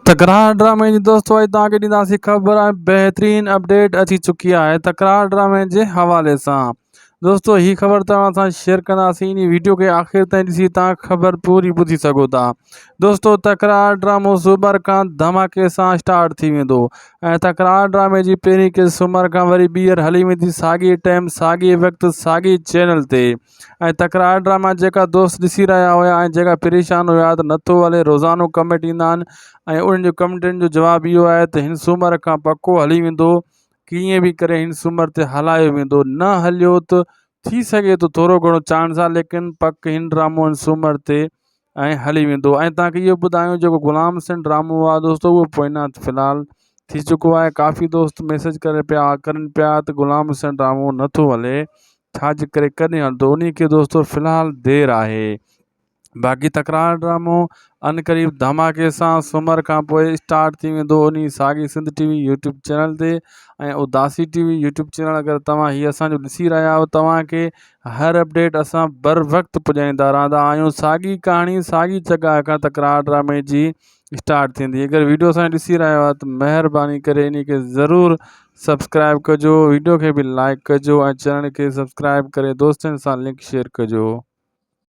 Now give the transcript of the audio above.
تڪرار ڊرامي جي دوستو اڄ توهان کي ڏينداسين خبر ۽ بهترين اپڊيٽ اچي چڪي آهي تڪرار ڊرامي جي حوالي سان دوستو هي خبر توهان سان شيئر ڪنداسين انهي ويڊيو کي آخر تائين ڏسي توهان خبر پوري ٻڌي سگهو ٿا دوستو تڪرار ڊرامو سومر کان ڌماڪي سان اسٽارٽ ٿي ويندو ۽ تڪرار ڊرامي جي پهرين قسط سومر کان وري ٻيهر هلي ويندي ساڳي ٽائيم ساڳي وقت ساڳي چينل تي ۽ تڪرار ڊراما جيڪا دوست ڏسي رهيا هيا ۽ جيڪا پريشان هيا ته نٿو هلي روزانو ڪمينٽ ايندا آهن ۽ انهن جو ڪمينٽن جو جواب اهو آهي ته هن سومر کان پڪو هلي ويندو ڪيئن به ڪري هن سومر تي هلايو ويندو نه هليو ته ٿي سگهي ٿو ٿورو گهڻو چانس آهي ليڪن پڪ هن ڊرامو هن سومر تي ۽ هلي ويندو ۽ توهان کي اهو ٻڌايون جيڪو غلام حسين ڊرامو آهي دوستو اهو پوئنا في الحال ٿي چڪو آهي ڪافي دوست ميسج ڪري پيا ڪرن پيا ته غلام حسين ڊرامو نٿو هلي ڇا جي ڪري ڪڏهن هلندو انهي کي دوستو في الحال دير آهي باقي تڪرار ڊرامو ان قريب ڌماڪي سان سومر کان پوء اسٽارٽ ٿي ويندو انهي ساڳي Sindh T V YouTube channel تي ۽ Udasi T V YouTube channel اگر توهان هي اسان جو ڏسي رهيا آهيو توهان کي هر اپڊيٽ اسان بر وقت پڄائيندا رهندا آهيون ساڳي ڪهاڻي ساڳي جڳهه کان تڪرار ڊرامي جي اسٽارٽ ٿيندي اگر ويڊيو اسان ڏسي رهيا آهيو ته مهرباني ڪري انهي کي ضرور سبسڪرائب ڪجو ويڊيو کي به لائڪ ڪجو ۽ چينل کي سبسڪرائب ڪري دوستن سان لنڪ شيئر ڪجو.